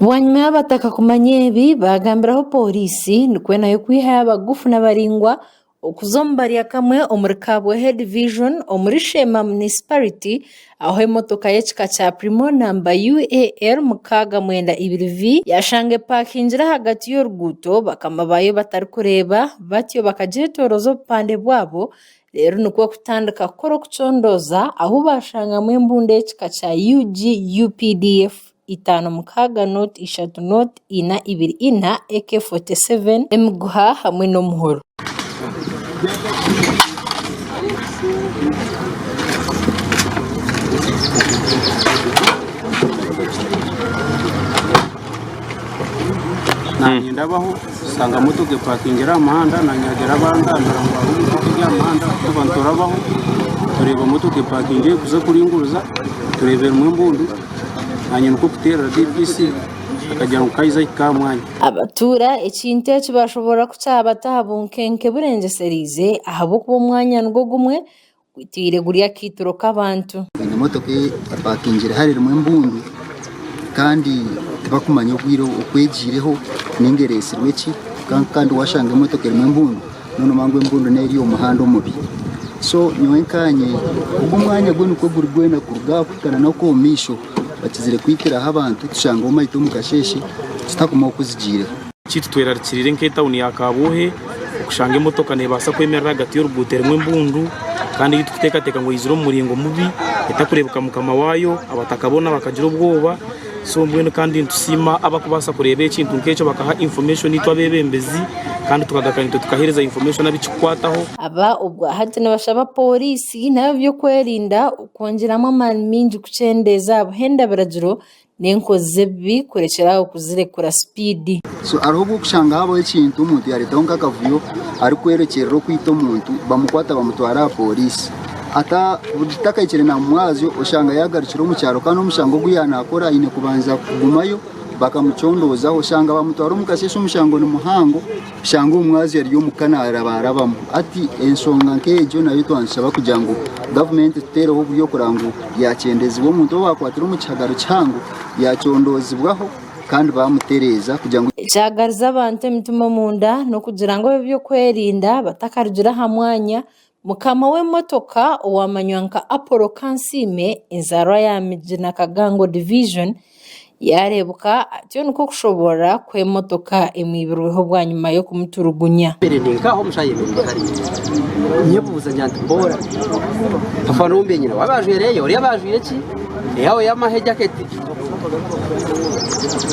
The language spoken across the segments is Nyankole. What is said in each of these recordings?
Bwanyima y'abataka kumanya ebi, baagambiraho pooriisi nikwo nayo kwihayo abagufu n'abaraingwa okuza omu Baryakamwe omuri Kabwohe Division omuri Sheema Munisiparite ahu emotoka y'ekika kya Premio namba UAL 692V yashanga epakingire ahagati y'oruguuto bakama baayo batarikureeba batyo bakagyetoroza obupande bwabo Reero nikwo kutandika kukora okucondooza ahu baashangamu embundu ey'ekika kya UG UPDF 56 0 4 2 4 AK-47, emiguha hamwe n'omuhoro. Naanye ndabaho nshanga motoka epakingire aha muhanda naanye hagira abangambira ngu hariho motoka eri aha muhanda tuba niturabaho tureeba motoka epakingire kuza kuringuriza tureeba erimu embundu naanye nikwo kuteerera DPC akagira ngu kaija ahika aha mwanya. Abatuura ekintu eki bashoboorora ku kyabata aha bunkenke burengyesereize ahabw'okuba omwanya nigwo gumwe Gwitwire guri akaituro k'abantu. Emotoka epakingire hare erimu embundu kandi tibakumanya obwire oku egiireho ninga eretsirwe ki kandi washanga emotoka erimu embundu nonomanya ngu embundu neri omu muhanda omubi. So nyowe nkanye ogu omwanya gwo nikwo guri gwena kuruga aha kuhika na okwo omu maisho bakizire kwitiraho abantu tushanga omaitu omu kasheshe tutakumanya oku zigiireho. Ekitwire twerarikirire nk'etawuni ya Kabwohe okushanga emotoka neebaasa kwemerera ahagati y'oruguuto erimu embundu kandi ei turikuteekateeka ngu eizire omu muringo mubi etakureebeka mukama waayo abataka boona bakagira obwoba so mbwenu kandi nitusiima abarikubaasa kureeba ekintu nk'ekyo bakaha information itwe abeebembezi kandi tukagaruka naitwe tukaheereza information abu kirikukwataho. Aba obwahati nibashaba pooriisi n'ab'ebyokwerinda okwongyeramu amaani maingi kukyendeeza aha buhenda biragiro n'enkozi z'ebibi kurekyera aho kuzirekura sipiidi. So hariho obwokushanga habaho ekintu omuntu yaretaho nk'akavuyo arikwerekyerera okwita omuntu bamukwata bamutwara aha poriisi atakahikire na mumwazyo oshanga yagarukire omu kyaro kandi omushango ogu yaanakora aine kubanza kugumayo bakamucondoozaho oshanga bamutwara omu kasheeshe omushango ni muhango Shanga omumwazyo ari omuka narabarabamu. Hati enshonga nk'egyo nayo twanshaba kugira ngu gavumenti etuteereho oburyo kureba ngu yakyendezibwa omuntu ou bakwatire omu kihagaro kihango yakyondoozibwaho kandi bamutereeza kugira ngu. Ekyagarize abantu emitima omunda n'okugira ngu ab'ebyokwerinda batakarugire aha mwanya, mukama w'emotoka owamanywa nka Apollo Kansiime enzaarwa ya Migina Kagango Division Yaareebuka atyo nikwo kushoboorora ku emotoka emwibirweho bwanyima y'okumuturugunya. Mbaire ndi nk'aho omushaija ayemereire hariya. Nyebuuza ngira nti boora tofa nombe nyina waaba ajwaire eyo oriya aba ajwaire ki eyawe y'amahe jaketi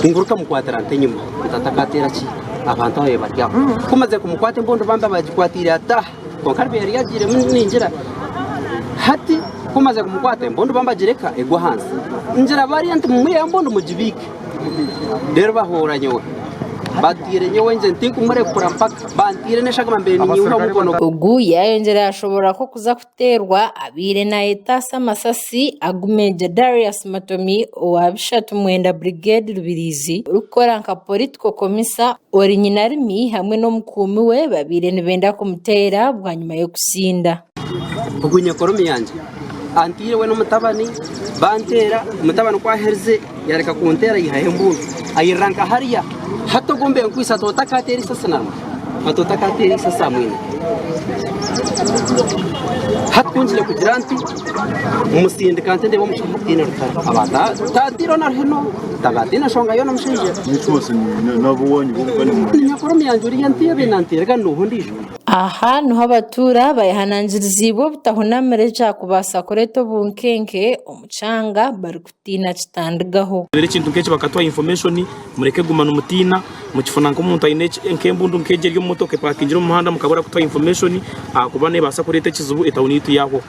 nguruka mukwatira nta enyima nti atakateera ki abantu ababaire bari aho ku maze kumukwata embundu bambi abagikwatiire ata kwonka ribaire ryagiiremu ningira hati Ku maze kumukwata embundu bambagireka egwa ahansi. Ngira bariya nti mumwiheho embundu mugibiike. Reero bahoora nyowe. Batiire nyowe ngye ntinkumurekura mpaka bantiire n'eshagama mbaire niinyiha omu mukono. Ogu yaayongyera yaashoboorora ku okuza kuteerwa abaire naayetaasa amasasi agu Major Darius Matomi owa Bishatu Mwenda Brigade Rubirizi orikukora nka Political Commissar ori nyinarimi hamwe n'omukuumi we babaire nibenda kumuteera bwanyima y'okusinda. Ogu nyokoromi yangye anteire we n'omutabani banteera, omutabani ku aherize yareka kunteera yaihaho embundu airira nka hariya. Hati ogu mbe nkwitse ati otakateera eisasi na rimwe, ati otakateera eisasi aha mwine. Hati ku ngire kugira nti musindika nti ndeebe omushaija hataine rutaro aba tanteireho na ruhino aba ataine nshonga yoona omushaija. Ni nyokoromi yangye oriya nti abaire nanteera ga nooha ondiijo. Aha niho abatuura bayehanangiriziibwe obutahunamira ekyakubaasa kureeta obunkenke omu kyanga barikutiina kitandigaho. Reero ekintu nk'eki bakatuha information mureke kuguma nimutiina mukifuna nk'omuntu aine nk'embundu nk'egi eri omu motoka epakingire omu muhanda mukabura kutuha information ahakuba neebaasa kureeta ekizibu etawuni yaitu yaahwaho.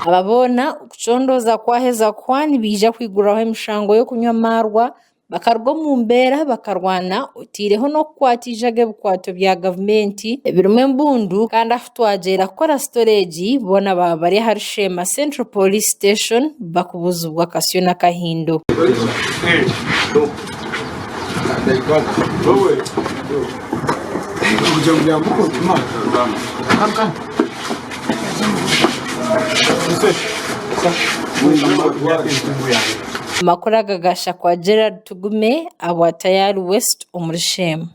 Aba boona okucondooza kwaheza kuhwa nibaija kwigurwaho emishango y'okunywa amaarwa Bakaruga omu mbeera bakarwana otaireho n'okukwata eijaga ebikwato bya gavumenti ebirimu embundu kandi ahu twagyeera kukora sitori egi boona baaba bari ahari Sheema Central Police Station bakubuzibwa akasyo n'akahindo. Amakuru aga gashakwa Gerald Tugume abwa Tayari West omuri Sheema.